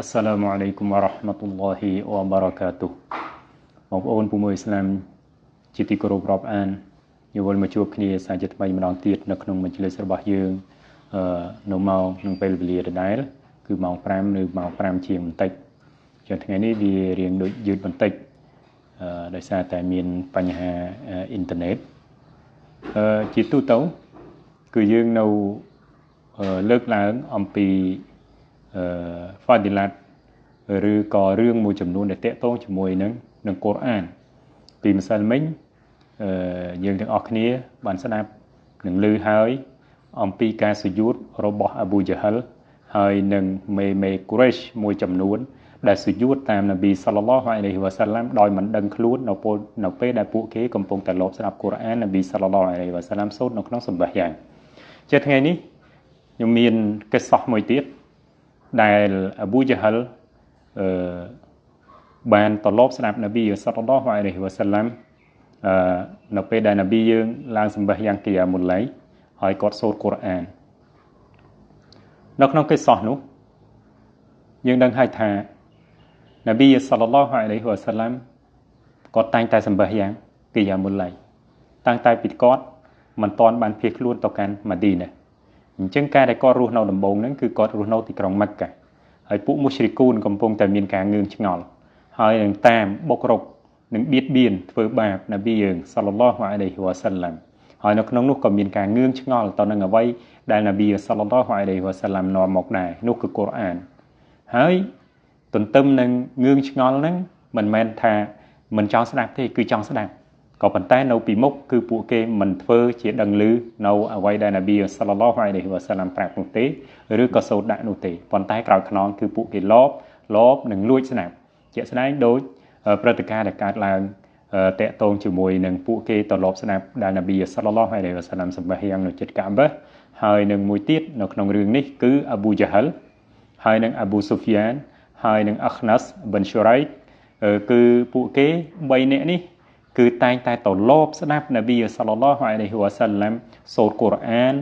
السلام عليكم ورحمة الله وبركاته បងប្អូនពូមួយអ៊ីស្លាមជាទីគោរពរាប់អានយើងវិលមកជួបគ្នាសាជាថ្មីម្ដងទៀតនៅក្នុងមជ្ឈិលរបស់យើងនៅម៉ោងក្នុងពេលវេលាដដែលគឺម៉ោង5ឬម៉ោង5ជាងបន្តិចចឹងថ្ងៃនេះវារៀងដូចយឺតបន្តិចដោយសារតែមានបញ្ហាអ៊ីនធឺណិតជាទូទៅគឺយើងនៅលើកឡើងអំពីហ្វាឌីឡាតឬក៏រឿងមួយចំនួនដែលតាក់ទងជាមួយនឹងកូរ៉ានពីម្សិលមិញយើងទាំងអស់គ្នាបានស្ដាប់និងឮហើយអំពីការសុយូតរបស់អាប៊ូយ៉ាហិលហើយនិងមេកូរ៉េសមួយចំនួនដែលសុយូតតាមនប៊ីសល្លឡោះអាឡៃហ៊ីវ៉ាសាឡាំដោយមិនដឹងខ្លួននៅពេលដែលពួកគេកំពុងតែលបស្ដាប់កូរ៉ាននប៊ីសល្លឡោះអាឡៃហ៊ីវ៉ាសាឡាំសូត្រនៅក្នុងសម្បះយ៉ាងជាថ្ងៃនេះខ្ញុំមានកិស្សោះមួយទៀតដែលអាប៊ូយ៉ាហិលបានត្រឡប់ស្ដាប់នប៊ីសល្លឡោះអាឡៃហ៊ីវ៉ាសាឡាំនៅពេលដែលនប៊ីយើងឡើងសម្បះយ៉ាងគីយ៉ាមុលឡៃហើយគាត់សូត្រកូរ៉ាននៅក្នុងកិស្សោះនោះយើងដឹងហើយថានប៊ីសល្លឡោះអាឡៃហ៊ីវ៉ាសាឡាំគាត់តែងតែសម្បះយ៉ាងគីយ៉ាមុលឡៃតាំងតែពីគាត់មិនទាន់បានភៀសខ្លួនទៅកាន់ម៉ាឌីណាអញ្ចឹងការដែលគាត់រស់នៅដំបូងហ្នឹងគឺគាត់រស់នៅទីក្រុងម៉ាក់កាហើយពួកមុស្រីគូនកំពុងតែមានការងឿងឆ្ងល់ហើយនឹងតាមបុករុកនឹងបៀតបៀនធ្វើបាបនប៊ីយើងសល្លឡោះអាឡៃហ៊ីវ៉ាសាឡាំហើយនៅក្នុងនោះក៏មានការងឿងឆ្ងល់ទៅនឹងអ្វីដែលនប៊ីសល្លឡោះអាឡៃហ៊ីវ៉ាសាឡាំនាំមកដែរនោះគឺកូរ៉ានហើយទន្ទឹមនឹងងឿងឆ្ងល់ហ្នឹងមិនមែនថាមិនចង់ស្ដាប់ទេគឺចង់ស្ដាប់ក៏ប៉ុន្តែនៅពីមុខគឺពួកគេមិនធ្វើជាដឹងឮនៅអ្វីដែលនប៊ីសល្លឡោះអាឡៃហ៊ីវ៉ាសាឡាំប្រាប់នោះទេឬក៏សូត្រដាក់នោះទេប៉ុន្តែក្រោយខ្នងគឺពួកគេលបនិងលួចស្ដាប់ជាក់ស្ដែងដូចព្រឹត្តិការណ៍ដែលកើតឡើងតាក់ទងជាមួយនឹងពួកគេត្រឡប់ស្ដាប់ដែលនប៊ីសល្លឡោះអាឡៃហ៊ីវ៉ាសាឡាំសម្បះយ៉ាងនៅជិតកាបាហើយនឹងមួយទៀតនៅក្នុងរឿងនេះគឺអាប៊ូយ៉ាហិលហើយនឹងអាប៊ូសូហ្វៀនហើយនឹងអាខ្ណាស់ប៊ិនឈូរ៉ៃគឺពួកគេ3នាក់នេះគឺតែងតែត្រឡប់ស្ដាប់នប៊ីសល្លឡោះអាឡៃហ៊ីវ៉ាសាឡាំសូត្រកូរ៉ាន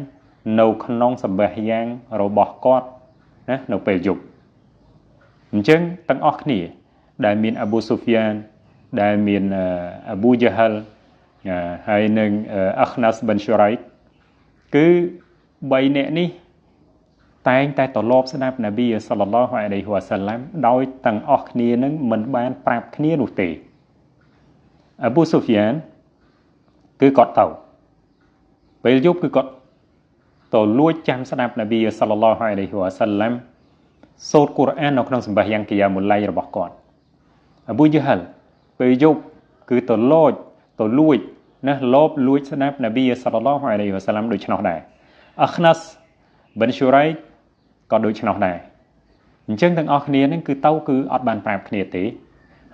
នៅក្នុងសម្បះយ៉ាងរបស់គាត់ណានៅពេលយប់អញ្ចឹងទាំងអស់គ្នាដែលមានអាប៊ូសូហ្វៀនដែលមានអាប៊ូយ៉ាហិលហើយនឹងអាខ្ណាស់ប៊ិនឈូរ៉ៃគឺ3នាក់នេះតែងតែត្រឡប់ស្ដាប់នប៊ីសល្លឡោះអាឡៃហ៊ីវ៉ាសាឡាំដោយទាំងអស់គ្នានឹងមិនបានប្រាប់គ្នានោះទេអាប៊ូសូហ្វៀនគឺគាត់ទៅពេលយប់គឺគាត់ទៅលួចចាំស្ដាប់នប៊ីសល្លឡោះអាឡៃហ៊ីវ៉ាសាឡាំសូត្រកូរ៉ាននៅក្នុងសម្បះយ៉ាងគីយ៉ាមុលឡៃរបស់គាត់អាប៊ូយ៉ាហិលពេលយប់គឺទៅលួចណាលបលួចស្ដាប់នប៊ីសល្លឡោះអាឡៃហ៊ីវ៉ាសាឡាំដូច្នោះដែរអាខ្ណាស់ប៊ិនឈូរ៉ៃក៏ដូច្នោះដែរអញ្ចឹងទាំងអស់គ្នានឹងគឺទៅគឺអត់បានប្រាប់គ្នាទេ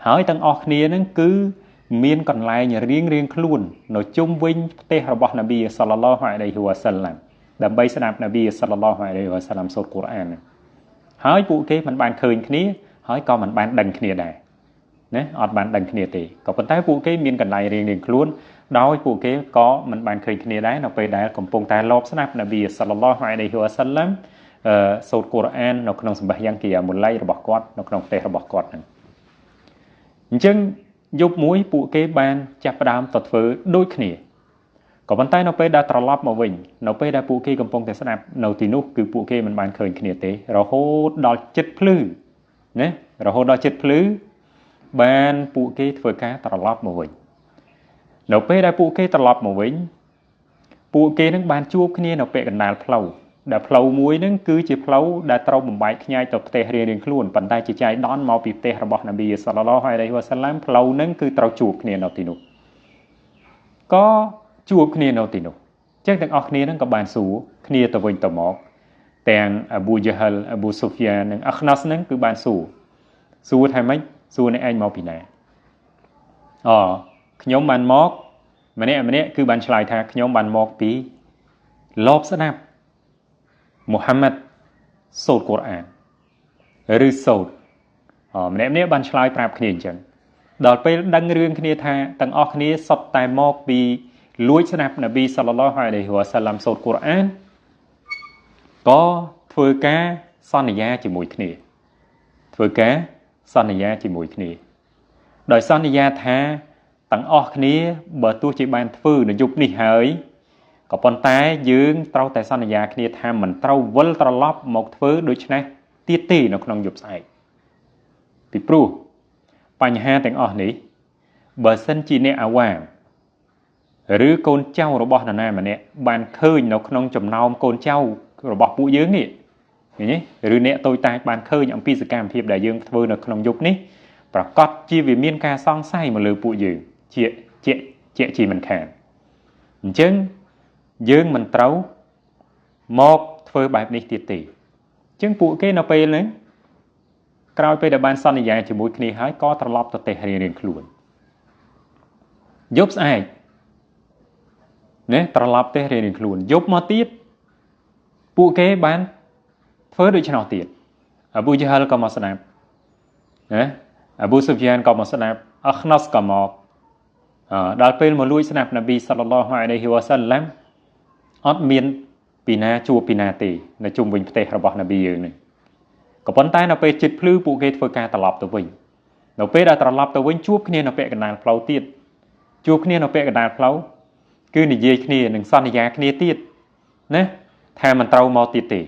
ហើយទាំងអស់គ្នានឹងគឺមានកន្លែងរៀងរៀងខ្លួននៅជុំវិញផ្ទះរបស់នប៊ីសល្លឡោះអាឡៃហ៊ីវ៉ាសាឡាំដើម្បីស្ដាប់នប៊ីសល្លឡោះអាឡៃហ៊ីវ៉ាសាឡាំសូត្រកូរ៉ានហើយពួកគេមិនបានឃើញគ្នាហើយក៏មិនបានដឹងគ្នាដែរណាអត់បានដឹងគ្នាទេក៏ប៉ុន្តែពួកគេមានកន្លែងរៀងរៀងខ្លួនដោយពួកគេក៏មិនបានឃើញគ្នាដែរនៅពេលដែលកំពុងតែលបស្ដាប់នប៊ីសល្លឡោះអាឡៃហ៊ីវ៉ាសាឡាំសូត្រកូរ៉ាននៅក្នុងសម្បះយ៉ាងគីយ៉ាមុលឡៃរបស់គាត់នៅក្នុងផ្ទះរបស់គាត់ហ្នឹងអញ្ចឹងយប់មួយពួកគេបានចាប់ផ្ដើមទៅធ្វើដូចគ្នាក៏ប៉ុន្តែនៅពេលដែលត្រឡប់មកវិញនៅពេលដែលពួកគេកំពុងតែស្ដាប់នៅទីនោះគឺពួកគេមិនបានឃើញគ្នាទេរហូតដល់ចិត្តភ្លឺណារហូតដល់ចិត្តភ្លឺបានពួកគេធ្វើការត្រឡប់មកវិញនៅពេលដែលពួកគេត្រឡប់មកវិញពួកគេនឹងបានជួបគ្នានៅពាក់កណ្ដាលផ្លូវដែលផ្លូវមួយនឹងគឺជាផ្លូវដែលត្រូវបំបែកខ្ញែកទៅផ្ទះរៀងៗខ្លួនប៉ុន្តែជាចៃដន្យមកពីផ្ទះរបស់នប៊ីសល្លឡោះអាឡៃហ៊ីវ៉ាសាឡាំផ្លូវនឹងគឺត្រូវជួបគ្នានៅទីនោះក៏ជួបគ្នានៅទីនោះអញ្ចឹងទាំងអស់គ្នានឹងក៏បានសួរគ្នាទៅវិញទៅមកទាំងអាប៊ូយ៉ាហិលអាប៊ូសូហ្វៀននិងអាខ្ណាស់នឹងគឺបានសួរថាម៉េចសួរអ្នកឯងមកពីណាអូខ្ញុំបានមកម្នាក់ម្នាក់គឺបានឆ្លើយថាខ្ញុំបានមកពីលបស្ដាប់មូហាម៉ាត់សូត្រកូរ៉ានឬសូត្រម្នាក់ម្នាក់បានឆ្លើយប្រាប់គ្នាអញ្ចឹងដល់ពេលដឹងរឿងគ្នាថាទាំងអស់គ្នាសុទ្ធតែមកពីលួចស្ដាប់នប៊ីសល្លឡោះអាឡៃហ៊ីវ៉ាសាឡាំសូត្រកូរ៉ានក៏ធ្វើការសន្យាជាមួយគ្នា ធ្វើ ធ្វើការសន្យាជាមួយគ្នាដោយសន្យាថាទាំងអស់គ្នាបើទោះជាបានធ្វើនៅយប់នេះហើយក៏ប៉ុន្តែយើងត្រូវតែសន្យាគ្នាថាមិនត្រូវវិលត្រឡប់មកធ្វើដូច្នេះទៀតទេនៅក្នុងយប់ស្អែកពីព្រោះបញ្ហាទាំងអស់នេះបើសិនជាអ្នកអាវ៉ាមឬកូនចៅរបស់នរណាម្នាក់បានឃើញនៅក្នុងចំណោមកូនចៅរបស់ពួកយើងនេះឃើញទេឬអ្នកតូចតាចបានឃើញអំពីសកម្មភាពដែលយើងធ្វើនៅក្នុងយប់នេះប្រកាសជាវាមានការសង្ស័យមកលើពួកយើងជាជាជាជាមិនខានអញ្ចឹងយើងមិនត្រូវមកធ្វើបែបនេះទៀតទេអញ្ចឹងពួកគេនៅពេលហ្នឹងក្រោយពេលដែលបានសន្យាជាមួយគ្នាហើយក៏ត្រឡប់ទៅផ្ទះរៀងៗខ្លួនយប់ស្អែកណាត្រឡប់ផ្ទះរៀងៗខ្លួនយប់មកទៀតពួកគេបានធ្វើដូច្នោះទៀតអាប៊ូជហលក៏មកស្ដាប់ណាអាប៊ូស៊ុហ្យានក៏មកស្ដាប់អខ្នសក៏មកដល់ពេលមកលួចស្ដាប់នប៊ីសល្លឡោះអាឡៃហ៊ីវ៉ាសាឡាំអត់មានពីណាជួបពីណាទេនៅជុំវិញផ្ទះរបស់នប៊ីយើងនេះក៏ប៉ុន្តែនៅពេលជិតភ្លឺពួកគេធ្វើការត្រឡប់ទៅវិញនៅពេលដែលត្រឡប់ទៅវិញជួបគ្នានៅពាក់កណ្ដាលផ្លូវទៀតជួបគ្នានៅពាក់កណ្ដាលផ្លូវគឺនិយាយគ្នានិងសន្យាគ្នាទៀតណាថាមិនត្រូវមកទៀតទេ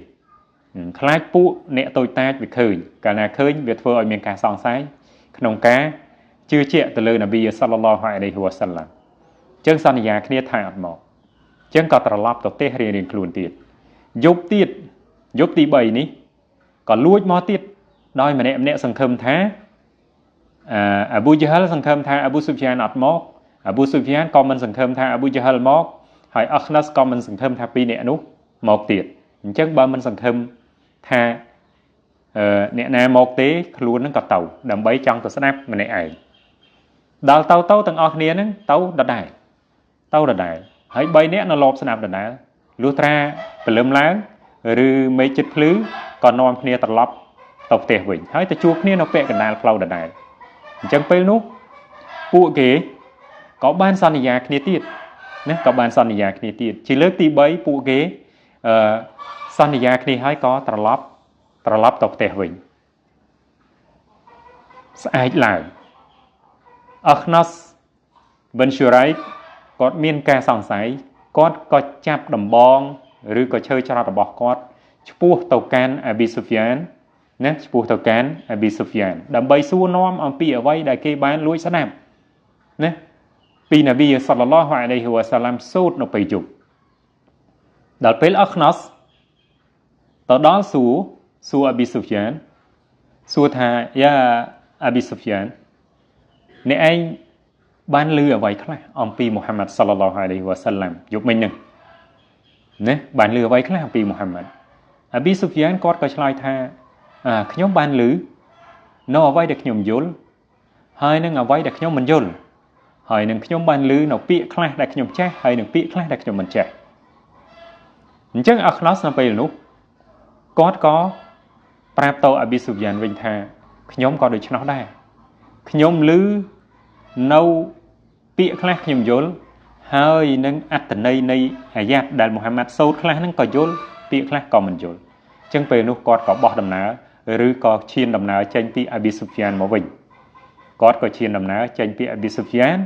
ខ្លាចពួកអ្នកតូចតាចវាឃើញកាលណាឃើញវាធ្វើឲ្យមានការសង្ស័យក្នុងការជឿជាក់ទៅលើនប៊ីសល្លឡោះអាឡៃហ៊ីវ៉ាសាឡាំចឹងសន្យាគ្នាថាអត់មកចឹងក៏ត្រឡប់ទៅផ្ទះរៀងៗខ្លួនទៀតយប់ទៀតយប់ទី3នេះក៏លួចមកទៀតដោយម្នាក់ម្នាក់សង្ឃឹមថាអាប៊ូជហលសង្ឃឹមថាអាប៊ូស៊ុហ្យានអត់មកអាប៊ូស៊ុហ្យានក៏មិនសង្ឃឹមថាអាប៊ូជហលមកហើយអខ្នសក៏មិនសង្ឃឹមថាពីរនាក់នោះមកទៀតអញ្ចឹងបើមិនសង្ឃឹមថាអ្នកណាមកទេខ្លួននឹងក៏ទៅដើម្បីចង់ទៅស្ដាប់ម្នាក់ឯងដល់ទៅទាំងអស់គ្នានឹងទៅដដែលទៅដដែលហើយ3នាក់នៅលបស្ដាប់ដដែលលុះត្រាព្រលឹមឡើងឬមេឃចិត្តភ្លឺក៏នាំគ្នាត្រឡប់ទៅផ្ទះវិញហើយទៅជួបគ្នានៅពាក់កណ្ដាលផ្លូវដដែលអញ្ចឹងពេលនោះពួកគេក៏បានសន្យាគ្នាទៀតណាក៏បានសន្យាគ្នាទៀតជាលើកទី3ពួកគេសន្យាគ្នាហើយក៏ត្រឡប់ទៅផ្ទះវិញស្អែកឡើងអខ្នសបិនស៊ូរ៉ៃគាត់មានការសង្ស័យគាត់ក៏ចាប់ដំបងឬក៏ឈើច្រត់របស់គាត់ឆ្ពោះទៅកាន់អាប៊ីស៊ុហ្យានណាឆ្ពោះទៅកាន់អាប៊ីស៊ុហ្យានដើម្បីសួរនាំអំពីអ្វីដែលគេបានលួចស្ដាប់ណាពីនប៊ីសល្លឡោះអាឡៃហ៊ីវ៉ាសាឡាំសូត្រនៅពេលយប់ដល់ពេលអខ្នសទៅដល់សួរអាប៊ីស៊ុហ្យានសួរថាយ៉ាអាប៊ីស៊ុហ្យានអ្នកឯងបានឮអ្វីខ្លះអំពីមូហាម៉ាត់សល្លឡោះអាឡៃហ៊ីវ៉ាសាឡាំយប់មិញហ្នឹងណាបានឮអ្វីខ្លះអំពីមូហាម៉ាត់អាប៊ីស៊ុហ្យានគាត់ក៏ឆ្លើយថាខ្ញុំបានឮនៅអ្វីដែលខ្ញុំយល់ហើយនឹងអ្វីដែលខ្ញុំមិនយល់ហើយនឹងខ្ញុំបានឮនៅពាក្យខ្លះដែលខ្ញុំចេះហើយនឹងពាក្យខ្លះដែលខ្ញុំមិនចេះអញ្ចឹងអខ្នសនៅពេលនោះគាត់ក៏ប្រាប់ទៅអាប៊ីស៊ុហ្យានវិញថាខ្ញុំក៏ដូច្នោះដែរខ្ញុំឮនៅពាក្យខ្លះខ្ញុំយល់ហើយនឹងអត្ថន័យនៃអាយ៉ាត់ដែលមូហាម៉ាត់សូត្រខ្លះហ្នឹងក៏យល់ពាក្យខ្លះក៏មិនយល់អញ្ចឹងពេលនោះគាត់ក៏បោះដំណើរឬក៏ឈានដំណើរចេញពីអាប៊ីស៊ុហ្យានមកវិញគាត់ក៏ឈានដំណើរចេញពីអាប៊ីស៊ុហ្យាន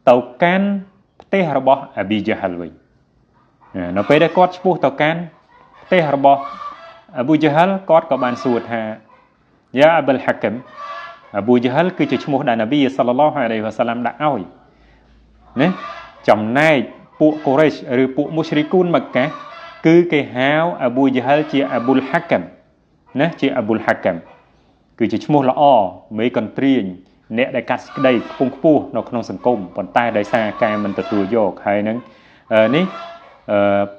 ទៅកាន់ផ្ទះរបស់អាប៊ីជហលវិញនៅពេលដែលគាត់ឆ្ពោះទៅកាន់ផ្ទះរបស់អាប៊ូជហលគាត់ក៏បានសួរថាយ៉ាអាប៊ុលហាកឹមអាប៊ូជហលគឺជាឈ្មោះដែលនប៊ីសល្លឡោះអាឡៃហ៊ីវ៉ាសាឡាំដាក់ឲ្យណាចំណែកពួកកូរ៉េសឬពួកមុស្រីគូនម៉ាកាគឺគេហៅអាប៊ូជហលជាអាប៊ុលហាកឹមណាជាអាប៊ុលហាកឹមគឺជាឈ្មោះល្អមេកន្ទ្រាញអ្នកដែលកាត់សេចក្តីខ្ពង់ខ្ពស់នៅក្នុងសង្គមប៉ុន្តែដោយសារការមិនទទួលយកហើយនឹងនេះ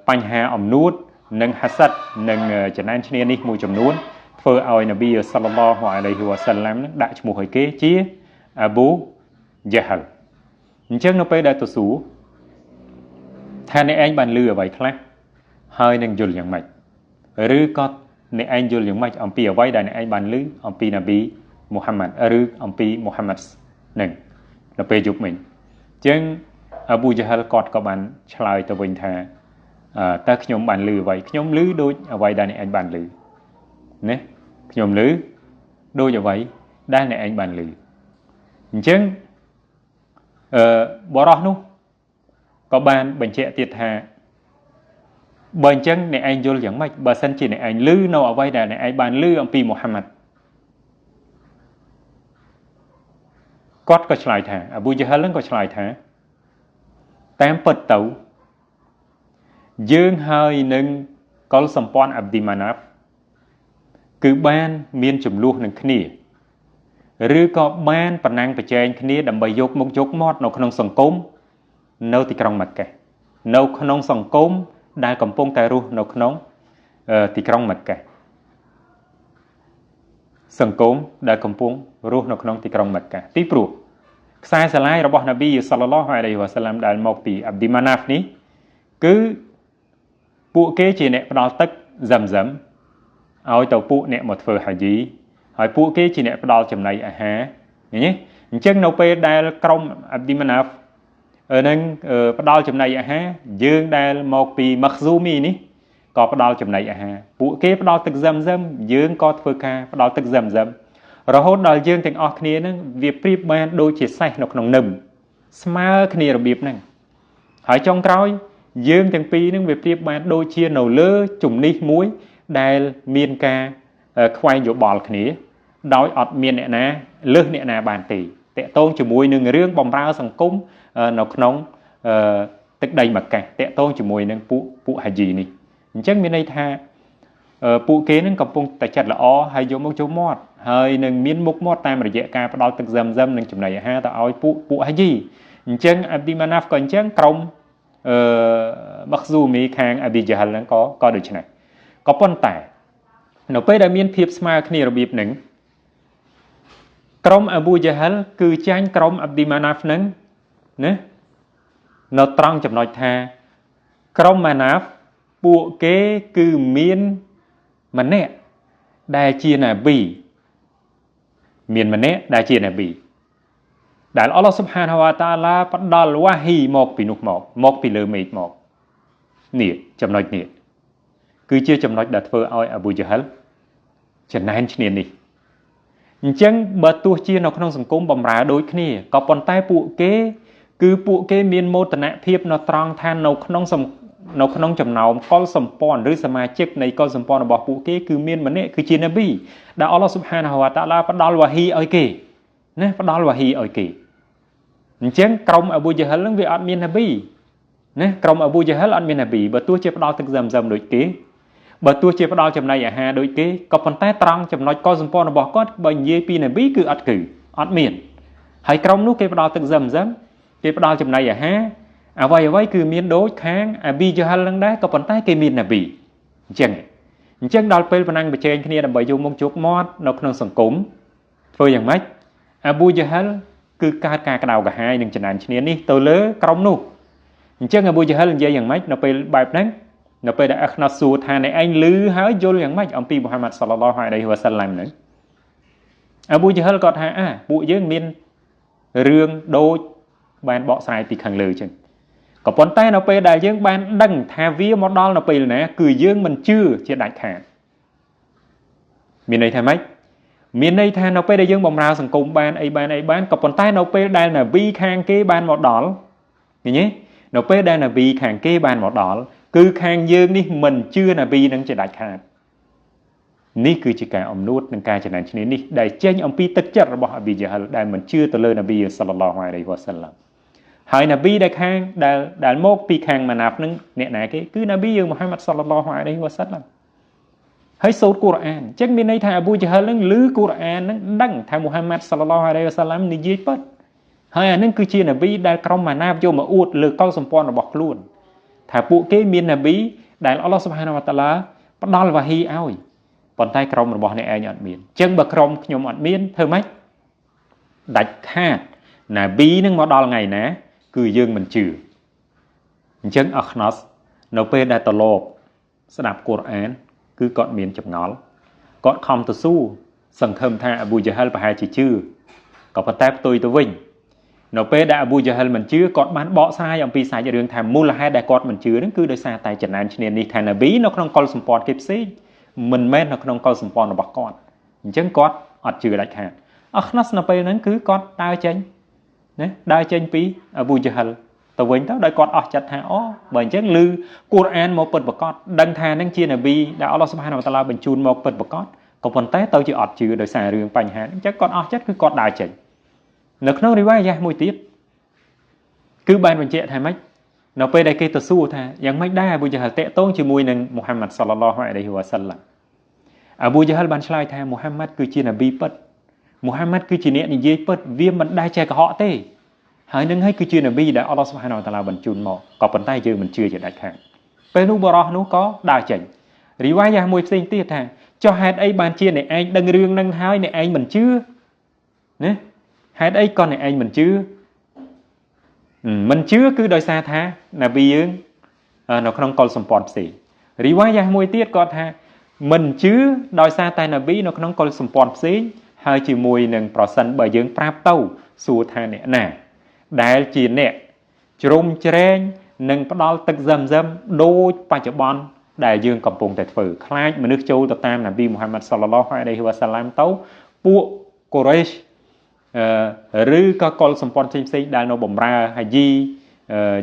បញ្ហាអំនួតនិងហាសិតនិងចំណែនឈ្នានេះមួយចំនួនធ្វើឲ្យនប៊ីសល្លឡោះអាឡៃហ៊ីវ៉ាសាឡាំនឹងដាក់ឈ្មោះឲ្យគេជាអាប៊ូជហលអញ្ចឹងនៅពេលដែលទៅសួរថាអ្នកឯងបានឮអ្វីខ្លះហើយនឹងយល់យ៉ាងម៉េចឬក៏អ្នកឯងយល់យ៉ាងម៉េចអំពីអ្វីដែលអ្នកឯងបានឮអំពីនប៊ីមូហាម៉ាត់ឬអំពីមូហាម៉ាត់នឹងនៅពេលយប់មិញអញ្ចឹងអាប៊ូជហលគាត់ក៏បានឆ្លើយទៅវិញថាតើខ្ញុំបានឮអ្វីខ្ញុំឮដូចអ្វីដែលអ្នកឯងបានឮណាខ្ញុំឮ ដូចអ្វីដែលអ្នកឯងបានឮអញ្ចឹងបរោះនោះក៏បានបញ្ជាក់ទៀតថាបើអញ្ចឹងអ្នកឯងយល់យ៉ាងម៉េចបើសិនជាអ្នកឯងឮនៅអ្វីដែលអ្នកឯងបានឮអំពីមូហាម៉ាត់គាត់ក៏ឆ្លើយថាអាប៊ូយ៉ាហលនឹងក៏ឆ្លើយថាតាមពិតទៅយើងហើយនឹងកុលសម្ព័ន្ធអាប់ឌីម៉ាណាហ្វគឺបានមានចំនួននឹងគ្នាឬក៏បានប្រណាំងប្រជែងគ្នាដើម្បីយកមុខយកមាត់នៅក្នុងសង្គមនៅទីក្រុងម៉ាកេះនៅក្នុងសង្គមដែលកំពុងតែរស់នៅក្នុងទីក្រុងម៉ាកេះសង្គមដែលកំពុងរស់នៅក្នុងទីក្រុងម៉ាកេះទីព្រោះខ្សែស្រឡាយរបស់នប៊ីសល្លឡោះអាឡៃហ៊ីវ៉ាសាឡាមដែលមកពីអាប់ឌីម៉ាណាហ្វនេះគឺពួកគេជាអ្នកផ្ដល់ទឹកហ្សាំហ្សាំឲ្យទៅពួកអ្នកមកធ្វើហាជីហើយពួកគេជាអ្នកផ្ដល់ចំណីអាហារឃើញទេអញ្ចឹងនៅពេលដែលក្រុមអាប់ឌីម៉ាណាហ្វនឹងផ្ដល់ចំណីអាហារយើងដែលមកពីម៉ាក់ស៊ូមីនេះក៏ផ្ដល់ចំណីអាហារពួកគេផ្ដល់ទឹកហ្សាំហ្សាំយើងក៏ធ្វើការផ្ដល់ទឹកហ្សាំហ្សាំរហូតដល់យើងទាំងអស់គ្នានឹងវាប្រៀបបានដូចជាសេះនៅក្នុងនឹមស្មើគ្នារបៀបហ្នឹងហើយចុងក្រោយយើងទាំងពីរនឹងវាប្រៀបបានដូចជានៅលើជំនិះមួយដែលមានការខ្វែងយោបល់គ្នាដោយអត់មានអ្នកណាលើសអ្នកណាបានទេតកតងជាមួយនឹងរឿងបំរើសង្គមនៅក្នុងទឹកដីម៉ាកេះតកតងជាមួយនឹងពួកហាជីនេះអញ្ចឹងមានន័យថាពួកគេនឹងកំពុងតែចិត្តល្អហើយយកមកចូលមាត់ហើយនឹងមានមុខមាត់តាមរយៈការផ្ដល់ទឹកហ្សាំហ្សាំនិងចំណីអាហារទៅឲ្យពួកហាជីអញ្ចឹងអាប់ឌីម៉ាណាហ្វក៏អញ្ចឹងក្រុមម៉ាក់ស៊ូមីខាងអាប៊ីយ៉ាហលហ្នឹងក៏ដូចនេះក៏ប៉ុន្តែនៅពេលដែលមានភាពស្មើគ្នារបៀបហ្នឹងក្រុមអាប៊ូយ៉ាហលគឺចាញ់ក្រុមអាប់ឌីម៉ាណាហ្វហ្នឹងណានៅត្រង់ចំណុចថាក្រុមម៉ាណាហ្វពួកគេគឺមានម្នាក់ដែលជានប៊ីមានម្នាក់ដែលជានប៊ីដែលអល់ឡោះស៊ុបហានហវតាឡាផ្ដល់វ៉ាហ៊ីមកពីនោះមកពីលើមេឃមកនេះចំណុចនេះគឺជាចំណុចដែលធ្វើឲ្យអាប៊ូយ៉ាហលចំណែនឈ្នានីសអញ្ចឹងបើទោះជានៅក្នុងសង្គមបំរើដូចគ្នាក៏ប៉ុន្តែពួកគេគឺពួកគេមានមោទនភាពនៅត្រង់ថានៅក្នុងចំណោមកុលសម្ព័ន្ធឬសមាជិកនៃកុលសម្ព័ន្ធរបស់ពួកគេគឺមានម្នាក់គឺជានប៊ីដែលអល់ឡោះស៊ុបហានហវតាឡាផ្ដល់វ៉ាហ៊ីឲ្យគេណាផ្ដល់វ៉ាហ៊ីឲ្យគេអញ្ចឹងក្រុមអាប៊ូយ៉ាហលនឹងវាអត់មាននប៊ីណាក្រុមអាប៊ូយ៉ាហលអត់មាននប៊ីបើទោះជាផ្ដល់ទឹកហ្សាំហ្សាំដូចគេបើទោះជាផ្ដល់ចំណីអាហារដូចគេក៏ប៉ុន្តែត្រង់ចំណុចកុលសម្ព័ន្ធរបស់គាត់បើនិយាយពីនប៊ីគឺអត់គឺអត់មានហើយក្រុមនោះគេផ្ដល់ទឹកហ្សាំហ្សាំគេផ្ដល់ចំណីអាហារអ្វីៗគឺមានដូចខាងអាប៊ីយ៉ាហលនឹងដែរក៏ប៉ុន្តែគេមាននប៊ីអញ្ចឹងដល់ពេលប្រណាំងប្រជែងគ្នាដើម្បីយកមុខយកមាត់នៅក្នុងសង្គមធ្វើយ៉ាងម៉េចអាប៊ូយ៉ាហលគឺកើតការក្តៅក្រហាយនិងចំណែនឈ្នានេះទៅលើក្រុមនោះអញ្ចឹងអាប៊ូយ៉ាហលនិយាយយ៉ាងម៉េចនៅពេលបែបហ្នឹងនៅពេលដែលអខ្នោសួរថាអ្នកឯងឮហើយយល់យ៉ាងម៉េចអំពីមូហាម៉ាត់សល្លឡោះអាឡៃហ៊ីវ៉ាសាឡាំហ្នឹងអាប៊ូយ៉ាហលគាត់ថាពួកយើងមានរឿងដូចបានបកស្រាយពីខាងលើចឹងក៏ប៉ុន្តែនៅពេលដែលយើងបានដឹងថាវាមកដល់នៅពេលណាគឺយើងមិនជឿជាដាច់ខាតមានន័យថាម៉េចមានន័យថានៅពេលដែលយើងបំរើសង្គមបានអីបានអីបានក៏ប៉ុន្តែនៅពេលដែលនប៊ីខាងគេបានមកដល់ឃើញទេនៅពេលដែលនប៊ីខាងគេបានមកដល់គឺខាងយើងនេះមិនជឿនប៊ីនឹងជាដាច់ខាតនេះគឺជាការអំនួតនិងការចំណែនឈ្នានេះដែលចេញអំពីទឹកចិត្តរបស់អាប៊ីយ៉ាហលដែលមិនជឿទៅលើនប៊ីសល្លឡោះអាឡៃហ៊ីវ៉ាសាឡាំហើយនប៊ីដែលខាងដែលមកពីខាងម៉ាណាហ្វនឹងអ្នកណាគេគឺនប៊ីយើងមូហាម៉ាត់សល្លឡោះអាឡៃហ៊ីវ៉ាសាឡាំហើយសូត្រកូរ៉ានអញ្ចឹងមានន័យថាអាប៊ូយ៉ាហលនឹងឮកូរ៉ាននឹងដឹងថាមូហាម៉ាត់សល្លឡោះអាឡៃហ៊ីវ៉ាសាឡាំនិយាយពិតហើយអានឹងគឺជានប៊ីដែលក្រុមម៉ាណាហ្វយកមកអួតលើកុលសម្ព័ន្ធរបស់ខ្លួនថាពួកគេមាននប៊ីដែលអល់ឡោះស៊ុបហានវតាឡាផ្ដល់វ៉ាហ៊ីឲ្យប៉ុន្តែក្រុមរបស់អ្នកឯងអត់មានអញ្ចឹងបើក្រុមខ្ញុំអត់មានធ្វើម៉េចដាច់ខាតនប៊ីនឹងមកដល់ថ្ងៃណាគឺយើងមិនជឿអញ្ចឹងអខ្នោសនៅពេលដែលត្រឡប់ស្ដាប់កូរ៉ានគឺគាត់មានចម្ងល់គាត់ខំទៅស៊ូសង្ឃឹមថាអាប៊ូយ៉ាហលប្រហែលជាជឿក៏ប៉ុន្តែផ្ទុយទៅវិញនៅពេលដែលអាប៊ូយ៉ាហលមិនជឿគាត់បានបកស្រាយអំពីសាច់រឿងថាមូលហេតុដែលគាត់មិនជឿនឹងគឺដោយសារតែចំណែនឈ្នានីសថានប៊ីនៅក្នុងកុលសម្ព័ន្ធគេផ្សេងមិនមែននៅក្នុងកុលសម្ព័ន្ធរបស់គាត់អញ្ចឹងគាត់ អត់ជឿដាច់ខាតអខ្នោះនៅពេលហ្នឹងគឺគាត់ដើរចេញណាដើរចេញពីអាប៊ូជហលទៅវិញទៅដោយគាត់អស់ចិត្តថាអូបើអញ្ចឹងឮកូរ៉ានមកពិតប្រាកដដឹងថានឹងជានប៊ីដែលអល់ឡោះស៊ុបហានវតាឡាបញ្ជូនមកពិតប្រាកដក៏ប៉ុន្តែទៅជាអត់ជឿដោយសាររឿងបញ្ហាអញ្ចឹងគាត់អស់ចិត្តគឺគាត់ដើរចេញនៅក្នុងរីវ៉ាយ៉ាមួយទៀតគឺបានបញ្ជាក់ថាម៉េចនៅពេលដែលគេទៅសួរថាយ៉ាងម៉េចដែរអាប៊ូជហលតាក់ទងជាមួយនឹងមូហាម៉ាត់សល្លឡោះអាឡៃហ៊ីវ៉ាសាឡាំអាប៊ូជហលបានឆ្លើយថាមូហាម៉ាត់គឺជានប៊ីពិតមូហាម៉ាត់គឺជាអ្នកនិយាយពិតវាមិនដែលចេះកុហកទេហើយនឹងហើយគឺជានប៊ីដែលអល់ឡោះស៊ុបហានវតាឡាបញ្ជូនមកក៏ប៉ុន្តែយើងមិនជឿជាដាច់ខាតពេលនោះបរោះនោះក៏ដើរចេញរីវ៉ាយ៉ាមួយផ្សេងទៀតថាចុះហេតុអីបានជាអ្នកឯងដឹងរឿងនឹងហើយអ្នកឯងមិនជឿណាហេតុអីក៏អ្នកឯងមិនជឿមិនជឿគឺដោយសារថានប៊ីយើងនៅក្នុងកុលសម្ព័ន្ធផ្សេងរីវ៉ាយ៉ាមួយទៀតគាត់ថាមិនជឿដោយសារតែនប៊ីនៅក្នុងកុលសម្ព័ន្ធផ្សេងហើយជាមួយនឹងប្រសិនបើយើងប្រាប់ទៅសួរថាអ្នកណាដែលជាអ្នកជ្រុំជ្រែងនិងផ្ដល់ទឹកហ្សឹមហ្សឹមដូចបច្ចុប្បន្នដែលយើងកំពុងតែធ្វើខ្លាចមនុស្សចូលទៅតាមនប៊ីមូហាម៉ាត់សល្លឡោះអាឡៃហ៊ីវ៉ាសាឡាមទៅពួកកូរ៉េសឬក៏កុលសម្ព័ន្ធផ្សេងៗដែលនៅបំរើហាជី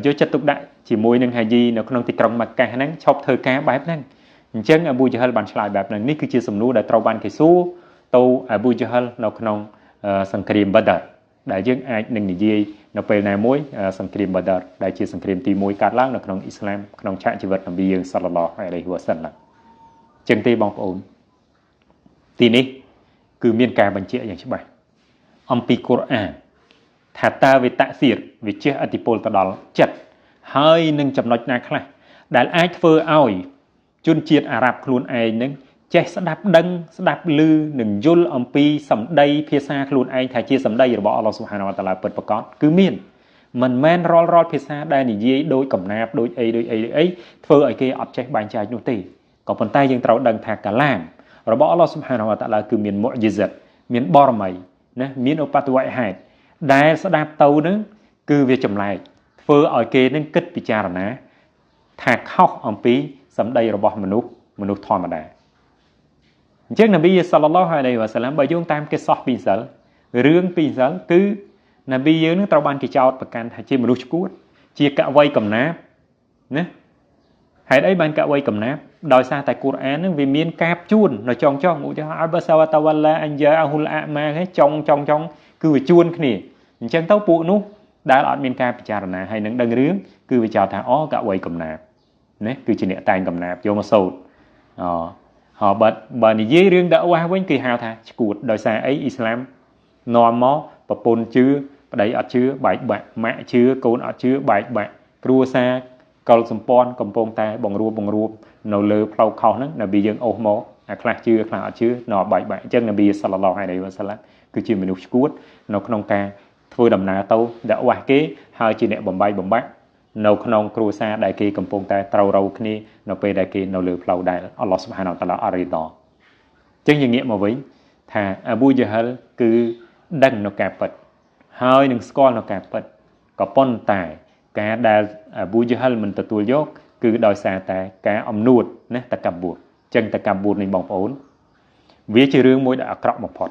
យកចិត្តទុកដាក់ជាមួយនឹងហាជីនៅក្នុងទីក្រុងម៉ាកាហ្នឹងឈប់ធ្វើការបែបហ្នឹងអញ្ចឹងអាប៊ូជហលបានឆ្លើយបែបហ្នឹងនេះគឺជាសំណួរដែលត្រូវបានគេសួរទៅអាប៊ូជហលនៅក្នុងសង្គ្រាមបាដារដែលយើងអាចនឹងនិយាយនៅពេលណាមួយសង្គ្រាមបាដារដែលជាសង្គ្រាមទី1កើតឡើងនៅក្នុងអ៊ីស្លាមក្នុងឆាកជីវិតនប៊ីយើងសល្លឡោះអាឡៃហ៊ីវ៉ាសាឡាំចឹងទេបងប្អូនទីនេះគឺមានការបញ្ជាក់យ៉ាងច្បាស់អំពីកូរ៉ានថាតើវាតាក់សៀរវាជះឥទ្ធិពលទៅដល់ចិត្តហើយនឹងចំណុចណាខ្លះដែលអាចធ្វើឲ្យជនជាតិអារ៉ាប់ខ្លួនឯងនឹងចេះស្ដាប់ដឹងស្ដាប់ឮនិងយល់អំពីសម្ដីភាសាខ្លួនឯងថាជាសម្ដីរបស់អល់ឡោះស៊ុបហានវតាឡាពិតប្រាកដគឺមានមិនមែនរាល់ភាសាដែលនិយាយដូចកំណាព្យដូចអីដូចអីដូចអីធ្វើឲ្យគេអត់ចេះបែងចែកនោះទេក៏ប៉ុន្តែយើងត្រូវដឹងថាកាឡាមរបស់អល់ឡោះស៊ុបហានវតាឡាគឺមានមុជីហ្សិតមានបរមីណាមានឧបទ្ទវហេតុដែលស្ដាប់ទៅនឹងគឺវាចម្លែកធ្វើឲ្យគេនឹងគិតពិចារណាថាខុសអំពីសម្ដីរបស់មនុស្សធម្មតាអញ្ចឹងនប៊ីសល្លឡោះអាឡៃហ៊ីវ៉ាសាឡាំបើយោងតាមគេសោះពីសិលរឿងពីសិលគឺនប៊ីយើងនឹងត្រូវបានគេចោទប្រកាន់ថាជាមនុស្សឈួតជាកវីកំណាព្យណាហេតុអីបានកវីកំណាព្យដោយសារតែកូរ៉ាននឹងវាមានការជួននៅចុងចុងឧទាហរណ៍អាបាសាវតាវ៉ាឡាអញ្យ៉ាអហ៊ុលអាម៉ាហេចុងចុងចុងគឺវាជួនគ្នាអញ្ចឹងទៅពួកនោះដែលអត់មានការពិចារណាហើយនឹងដឹងរឿងគឺវាចោទថាអូកវីកំណាព្យណាគឺជាអ្នកតែងកំណាព្យយកមកសូត្រអូហើយបើនិយាយរឿងដាក់វ៉ាវិញគេហៅថាឈួតដោយសារអីអ៊ីស្លាមនាំមកប្រពន្ធជឿប្តីអត់ជឿបែកបាក់ម៉ាក់ជឿកូនអត់ជឿបែកបាក់គ្រួសារកុលសម្ព័ន្ធកំពុងតែបង្រួបនៅលើផ្លូវខុសហ្នឹងនប៊ីយើងអូសមកអាខ្លះជឿខ្លះអត់ជឿនៅបែកបាក់អញ្ចឹងនប៊ីសល្លឡោះអាឡៃហ៊ីវ៉ាសាឡាំគឺជាមនុស្សឈួតនៅក្នុងការធ្វើដំណើរទៅដាក់វ៉ាគេហើយជាអ្នកបំបាយបំបាក់នៅក្នុងគ្រួសារដែលគេកំពុងតែត្រូវរោគ្នានៅពេលដែលគេនៅលើផ្លូវដែលអល់ឡោះស៊ុបហានវតាឡាអរីដចឹងយើងងាកមកវិញថាអាប៊ូជហលគឺដឹងនៅការពិតហើយនឹងស្គាល់នៅការពិតក៏ប៉ុន្តែការដែលអាប៊ូជហលមិនទទួលយកគឺដោយសារតែការអំនួតណាតកបួរចឹងតកបួរនេះបងប្អូនវាជារឿងមួយដែលអាក្រក់បំផុត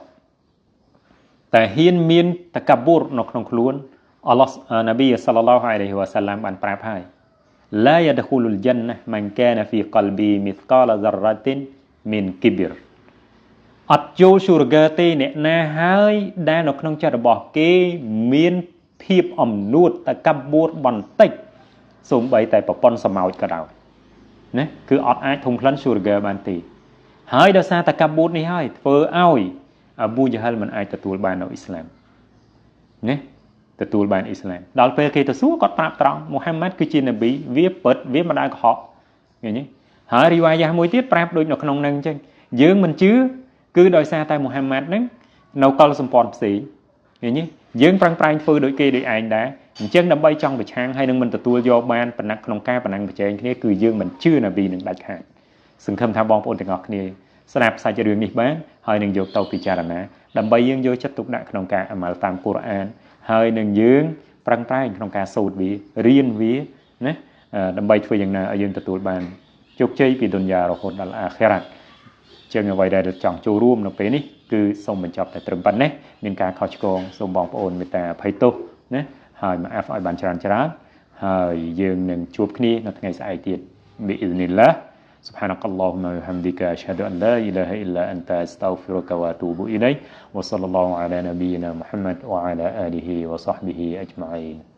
តែហ៊ានមានតកបួរនៅក្នុងខ្លួនអល់ឡោះនប៊ីសល្លឡោះអាឡៃហ៊ីវ៉ាសាឡាំបានប្រាប់ហើយឡាយដខូលលជន្ណាម៉ាន់កានហ្វីកលប៊ីមីស្កាលហ្សារ៉ាទីនមីនគីប៊ីរអត់ចូលស៊ូរហ្គាទេអ្នកណាហើយដែលនៅក្នុងចិត្តរបស់គេមានភាពអំនួតតកបួរបន្តិចសូម្បីតែប្រពន្ធសម្ោចក៏ដោយណាគឺអត់អាចធំក្លិនស៊ូរហ្គាបានទេហើយដោយសារតកបួរនេះហើយធ្វើឲ្យអាប៊ូជហលមិនអាចទទួលបាននៅអ៊ីស្លាមណាទទួលបានអ៊ីស្លាមដល់ពេលគេទៅសួរគាត់ប្រាប់ត្រង់មូហាម៉ាត់គឺជានប៊ីវាពិតវាមិនដែលកុហកឃើញទេហើយរីវ៉ាយ៉ាមួយទៀតប្រាប់ដូចនៅក្នុងនឹងអញ្ចឹងយើងមិនជឿគឺដោយសារតែមូហាម៉ាត់ហ្នឹងនៅកុលសម្ព័ន្ធផ្សេងឃើញទេយើងប្រឹងប្រែងធ្វើដូចគេដូចឯងដែរអញ្ចឹងដើម្បីចង់ប្រឆាំងហើយនឹងមិនទទួលយកបានប៉ុណ្ណឹងក្នុងការប៉ុណ្ណឹងប្រជែងគ្នាគឺយើងមិនជឿនប៊ីនឹងដាច់ខាតសង្ឃឹមថាបងប្អូនទាំងអស់គ្នាស្ដាប់សាច់រឿងនេះបានហើយនឹងយកទៅពិចារណាដើម្បីយើងយកចិត្តទុកដាក់ក្នុងការអាម៉ាល់តាមកូរ៉ានហើយនឹងយើងប្រឹងប្រែងក្នុងការសូត្រវារៀនវាណាដើម្បីធ្វើយ៉ាងណាឲ្យយើងទទួលបានជោគជ័យពីឌុនយ៉ារហូតដល់អាខិរ៉ាត់ ចឹងអ្វីដែលចង់ចូលរួមនៅពេលនេះ គឺសូមបញ្ចប់តែត្រឹមប៉ុណ្ណេះមានការខុសឆ្គងសូមបងប្អូនមេត្តាអភ័យទោសណាហើយមកអាហ្វឲ្យបានច្រើនច្រើនហើយយើងនឹងជួបគ្នានៅថ្ងៃស្អែកទៀតប៊ីអ៊ីនីឡា سبحانك اللهم وبحمدك أشهد أن لا إله إلا أنت أستغفرك وأتوب إليك وصلى الله على نبينا محمد وعلى آله وصحبه أجمعين.